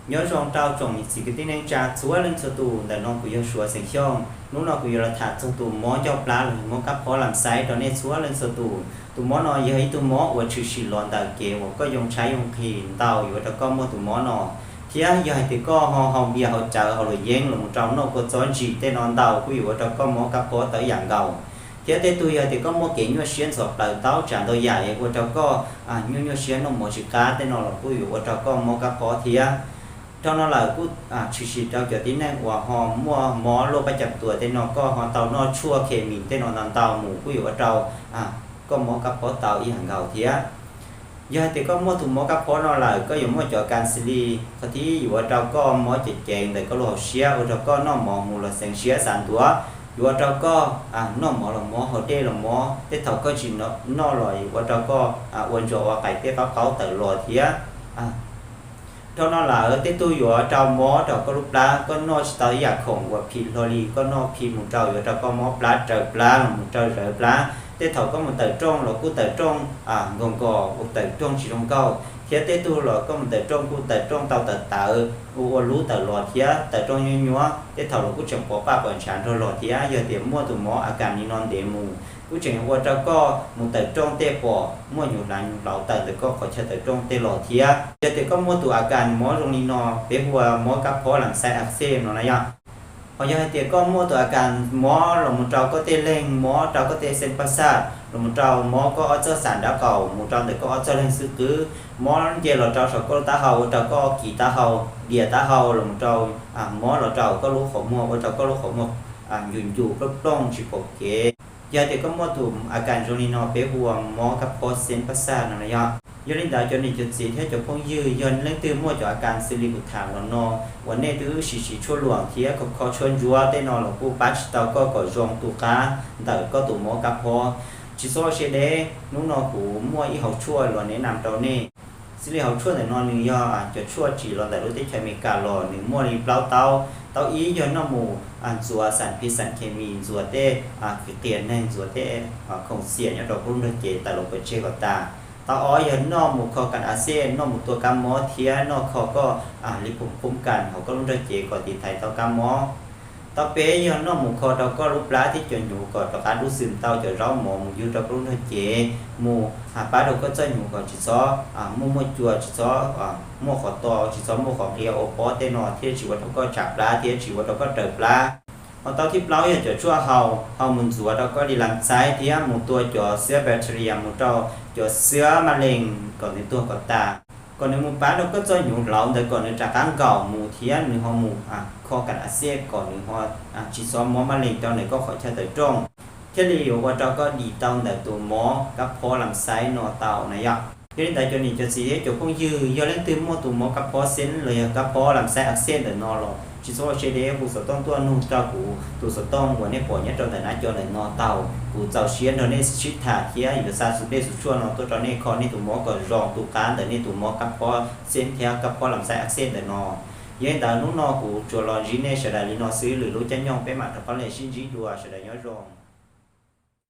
Nyob zoo rau tsoom niam txiv kwv tij neej tsa txhua leej txhua tus, ntawm no kuv yog Suav xeem Xyooj. Hnub no kuv yuav los tham txog tus mob ncauj plab los yog mob kab phob lam xaiv rau nej txhua leej txhua tus. Tus mob no yog ib tug mob uas tshwm sim los ntawm kev uas koj yoo tshaib yoo nqhis ntau yuav ua rau koj muaj tus mob no, thiab yog hais tias koj ho haus npias haus cawv haus luam yeeb los mus rau noj kua txob ntsim tej no ntau kuj yuav ua rau koj mob kab phob tau ib yam nkaus. Thiab tej tug yog tias koj muaj kev nyuaj siab ntxhov plaws tau tsav ntau yam ua rau koj nyuaj nyuaj siab noj mov tsis qab tej no los kuj yuav ua rau koj mob kab phob thiab. Dhau no lawm kuj tshwm sim rau cov tib neeg uas ho muaj mob luaj paj cam tuas tej no, koj ho tau noj tshuaj khes mis tej no ntau ntau mus kuj yuav ua rau koj mob kab phob tau ib yam nkaus thiab. Yog hais tias koj muaj tus mob kab phob no lawm, koj yuav muaj cov kas xws li: qhov thib ib, yuav ua rau koj mob ceev ceev ntawm koj lub hauv siab ua rau koj noj mov mus los xeev siab xav ntuav, yuav ua rau koj noj mov los mob, haus dej los mob, tej thaum koj tsis noj los yuav ua rau koj ua ntsuag ua qaim tej qaub qaub tawm los thiab. Dhau no lawm tej tug yuav rau mob rau koj lub plab, koj noj tsis tau ib yam khoom uas phim hlo li, koj noj phim mus rau yuav rau koj mob plab raws plab los mus rau zawv plab. Tej thaum koj mus tawm rooj los kuj tawm rooj nkaus nkaus, ua tawm rooj tsis zoo nkauj, thiab tej tug los koj mus tawm rooj kuj tawm rooj tau tawv tawv, ua ua lub tawm los thiab tawm rooj nyuab nyuab, tej thaum los kuj tseem pov paj pov ntshav nrog los thiab. Yog tias muaj tus mob a kas li no ntev mus, kuj tseem ua rau koj mus tawm rooj tej pom muaj nyuv hlav nyuv hlaus tawm ntawm koj qhov chaw tawm rooj tej los thiab. Yog tias koj muaj tus a kas mob zoo li no peb hu ua mob kab phob lam xaiv a xej no na yom. Ho yog hais tias koj muaj tus a kas mob los mus rau koj tej leeg, mob rau koj tej xeeb paj xaj, los mus rau mob koj ob txoj xav nraub qaum mus rau ntawm koj ob txoj leeg xwb qwb, mob nce los rau saum koj lub taub hau ua rau koj kis taub hau, dias taub hau, los mus rau mob los rau koj lub qhov muag ua rau koj lub qhov muag ncus ncus plooj plooj tsis pom kev. Yog tias koj muaj tus a kas zoo li no peb hu ua mob kab phob xeeb paj xaj no na yom. Yog li ntawd cov niam cov txiv thiab cov phooj ywg, yog leej twg muaj cov a kas xws li kuv tham los no uas nej twb siv siv tshuaj luam thiab kho kho tshuaj ntsuab tej no los kuj pab tsis tau koj kom zoo tu qab ntawm koj tus mob kab phob. Tsis txhob ua siab deb, hnub no kuv muaj ib hauv tshuaj los nev nam rau nej. Xws li hauv tshuaj ntawm no nws yog cov tshuaj tsim los ntawm lub teb chaws Amelikas los nws muaj li plaub taub. Taub ib yog noj mus ntxuav xam phiv xam khes mis, ntxuav tej qias neeg, ntxuav tej khoom xiam nyob rau koj lub nrog cev tawm los pov tseg kom tas. Taub ob yog noj mus kho kas a xej, noj mus tua kab mob thiab noj kho koj li phoom qub kas hauv koj lub nrog cev kom tiv thaiv tau kab mob. Taub peb yog noj mus kho rau koj lub plab thiab cov nyuv kom rov qab dub xwm tau cov zaub mov mus yug rau koj lub nrog cev, mus pab rau koj txoj nyuv kom tsis txhob muaj muaj cua, tsis txhob muaj qhov to, tsis txhob muaj qhov nqhia ua pob tej no thiab tsis ua rau koj tsam plab thiab tsis ua rau koj raws plab. Ho taub thib plaub yog cov tshuaj haus, haus mus ntxuav rau koj li lam xaiv thiab mus tua cov xwab bacteria mus rau cov xwab maj lees kom nws tuag kom tas, kom nws mus pab rau koj txoj nyuv hlaus ntawd kom nws rov qab nkaum mus thiab nws ho mus kho kas a xej kom nws ho tsis txhob mob maj lees rau ntawm koj qhov chaw tawm rooj, thiaj li yuav ua rau koj dim tau ntawm tus mob kab phob lam xaiv no tau na yom. Yog li ntawd cov niam cov txiv thiab cov phooj ywg, yog leej twg muaj tus mob kab phob xeeb los yog kab phob lam xaiv a xej ntawm no los tsis txhob ua siab deb, hu xov tooj tuaj nug rau kuv tus xov tooj uas nej pom nyob rau ntawm nab co ntawm no tau. Kuv txaus siab nrog nej sib tham thiab yuav xa xuv dej xuv tshuaj no tuaj rau nej kho nej tus mob kom zoo tu qab ntawm nej tus mob kab phob xeeb thiab kab phob lam xaiv a xej ntawm no. Yog li ntawd hnub no kuv tsuas los ntsib nej sawv daws li no xwb, lwm lub caij nyoog peb mam rov qab los sib ntsib dua, sawv daws nyob zoo.